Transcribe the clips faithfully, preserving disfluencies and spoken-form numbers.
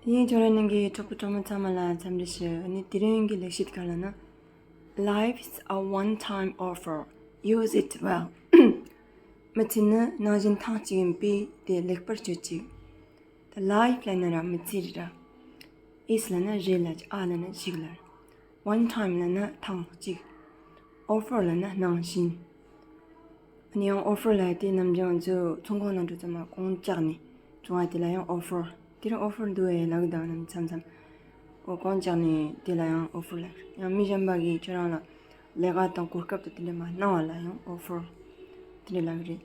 ཡིན། ཁྱོད་རང་ནང་གི་གྲོགས་པོ་གྲོགས་མོ་ཚང་མ་ལ་འཚམས་འདྲི་ཞུ། ཨ་ནི་དེ་རིང་གི་ལེགས་བཤད་ག་ལ་ན། Life is a one-time offer. Use it well. མི་ཚེ་ནི་ནང་བཞིན་ཐེངས་གཅིག་ཡིན་པས་དེ་ལེགས་པར་སྤྱོད་ཅིག་ད་life ལབ་ན་ར་མི་ཚེ་རེད་ར། Is ལབ་ན་རེད་ལ། a ལབ་ན་ཞིག་ལ། One time ལབ་ན་ཐེངས་གཅིག offer ལབ་ན་ནང་བཞིན། ཨ་ནི་ཡང་offer ལབ་དེ་ནམ་རྒྱུན་ང་ཚོ་ཚོང་ཁང་ནང་འགྲོ་ཙམ་མ་གོང་བཅག་ནས་བྱུང་བ་དེ་ལ་ཡང་offer། དེ་རིང་offer འདུག་ཨེ་ལབ་གི་འདུག་ནམ་མཚམས་མཚམས། འོ་གོང་བཅག་ནས་དེ་ལ་ཡང་offer ལབ། ཡང་མི་གཞན་པ་གིས་ཁྱོད་རང་ལ་ལས་ཀ་དང་གོ་སྐབས་དང་དེ་འདྲ་མ་གནང་བ་ལ་ཡང་offer དེ་འདྲ་ལབ་གི་རེད།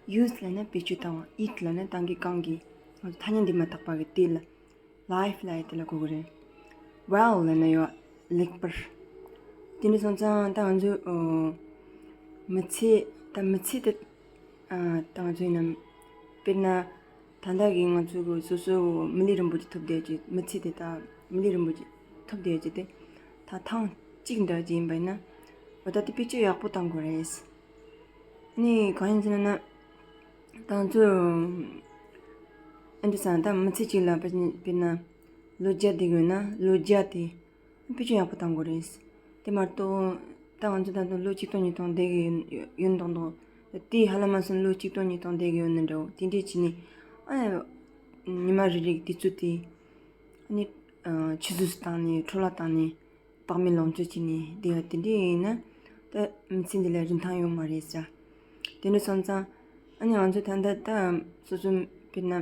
Use ལབ་ན་བེད་སྤྱོད་བཏང་བ། It ལབ་ན་བཏང་གི་གང་གི་ང་ཚོ་ཐ་སྙད་འདི་མ་དག་པ་གི་དེ་ལ། Life ལབ་ཡ་དེ་ལ་གོ་གི་རེད། Well ལབ་ན་ཡོད། ལེགས་པར། དེ་འདྲ་སོང་ཙང་ད་ང་ཚོ་ཨོ། མི་ཚེ་ད་མི་ཚེ་དེ་ཨ་ད་ང་ཚོ་ཡིན་ནམ། དཔེར་ན་ད་ལྟ་གི་ང་ཚོ་གི་སོ་སོ་མི་ལུས་རིན་པོ་ཆེ་ཐོབ་བསྡད་ཀྱི་མི་ཚེ་དེ་ད་མི་ལུས་རིན་པོ་ཆེ་ཐོབ་བསྡད་ཀྱི་དེ་ད་ཐེངས་གཅིག་འདྲ་ཅིག་ཡིན་པ་ཡིན་ན། འོ་ད་དེ་བེད་སྤྱོད་ཡག་པོ་གཏང་དགོས་རེད། ནི་གང་ཡིན་ཟེར་ན། ད་ང་ཚོ་ཨ་འདི་ས་ད་མི་ཚེ་གཅིག་ལ་དཔེར་ན་ལོ་བརྒྱ་བསྡད་དགོས་ན་ལོ་བརྒྱ་དེ་བེད་སྤྱོད་ཡག་པོ་གཏང་དགོས་རེད། དེ་མ་གཏོགས་ད་ང་ཚོ་ད་དུང་ལོ་གཅིག་སྟོང་ཉིས་སྟོང་བསྡད་གི་ཡོད་མདོག་མདོག་དེ་ཧ་ལམ་མ་སོང་ལོ་གཅིག་སྟོང་ཉིས་སྟོང་བསྡད་གི་ཡོད་ནི་འདྲ་བོ་དེ་འདྲས་བྱས་ནས། ཨ་ཉི་མ་རེ་རེ་གི་དུས་ཚོད་དེ་ཨ་ནི་ཆུད་ཟོས་སུ་བཏང་ནས་འཕྲོ་བརླག་བཏང་ནས། བག་མེད་ལོངས་སྤྱོད་བྱས་ནས་བསྡད་ཡ་དེ་འདྲས་ཡིན་ན། ད་མི་ཚེ་འདི་ལ་རིན་ཐང་ཡོད་མ་རེད་ཟེར། དེ་འདྲ་སོང་ཙང་ཨ་ནི་ང་ཚོ་ད་ལྟ་ད་སོ་སོ་དཔེར་ན་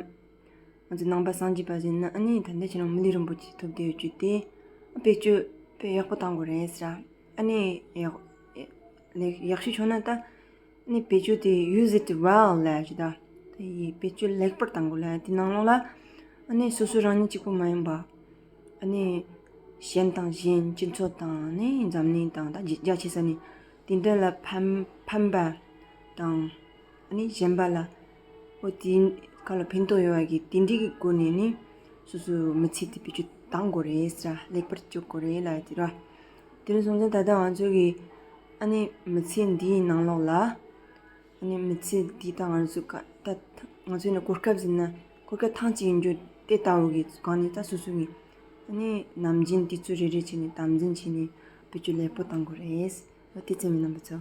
ང་ཚོ་ནང་པ་སངས་རྒྱས་པ་ཡིན་ན་ཨ་ནི་ད་ལྟ་ཁྱེད་རང་མི་ལུས་རིན་པོ་ཆེ་ཐོབ་བསྡད་ཡོད་རྒྱུ་དེ་བེད་སྤྱོད་དཔེ་ཡག་པོ་གཏང་དགོས་རེད་ཟེར། ཨ་ནི་ཡག་ལས་ཡག་ཤོས་བྱུང་ན་ད། ནི་བེད་སྤྱོད་དེ་use it well ལབ་ཡ་ཅིག་ད། དེ་ཡི་བེད་སྤྱོད་ལེགས་པར་གཏང་དགོས་ལབ་ཡ་དེ་ནང་ལོགས་ལ། ཨ་ནི་སོ་སོ་རང་ཉིད་གཅིག་པུ་མ་ཡིན་པ། ཨ་ནི་གཞན་དང་གཞན་སྤྱི་ཚོགས་དང་ནི་འཛམ་གླིང་དང་ད་རྒྱ་རྒྱ་ཆེ་ས་ནི་དེ་འདྲ་ལ་ཕན་ཕན་པ་དང་ཨ་ནི་གཞན་པ་ལ་འོ་དེ་ག་ལ་ཕན་ཐོགས་ཡོད་པ་གི་དེ་འདྲའི་གི་སྒོ་ནས་ནི་སོ་སོའི་མི་ཚེ་དེ་བེད་སྤྱོད་གཏང་དགོས་རེད་ཟེར། ལེགས་པར་སྤྱོད་དགོས་རེད་ལབ་ཡ་དེ་ར། དེ་ནི་སོང་ཙང་ད་ལྟ་ང་ཚོ་གི་ཨ་ནི་མི་ཚེ་འདིའི་ནང་ལོགས་ལ། ཨ་ནི་མི་ཚེ་འདི་དང་ང་ཚོ་ག་ད་ང་ཚོ་ནི་གོ་སྐབས་ཟེར་ན་གོ་སྐབས་ཐེངས་གཅིག་ཡིན་རྒྱུ་དེ་ལྟ་བུ་གི་སྒང་ནས་ད་སོ་སོ་གི་ཨ་ནི་ནམ་རྒྱུན་དུས་ཚོད་རེ་རེ་བྱས་ནས་དམ་འཛིན་བྱས་ནས་བེད་སྤྱོད་ལེགས་པོ་གཏང་དགོས་རེད། ཨ་དེ་ཙམ་ཡིན། རྣམ་པ་ཚོ།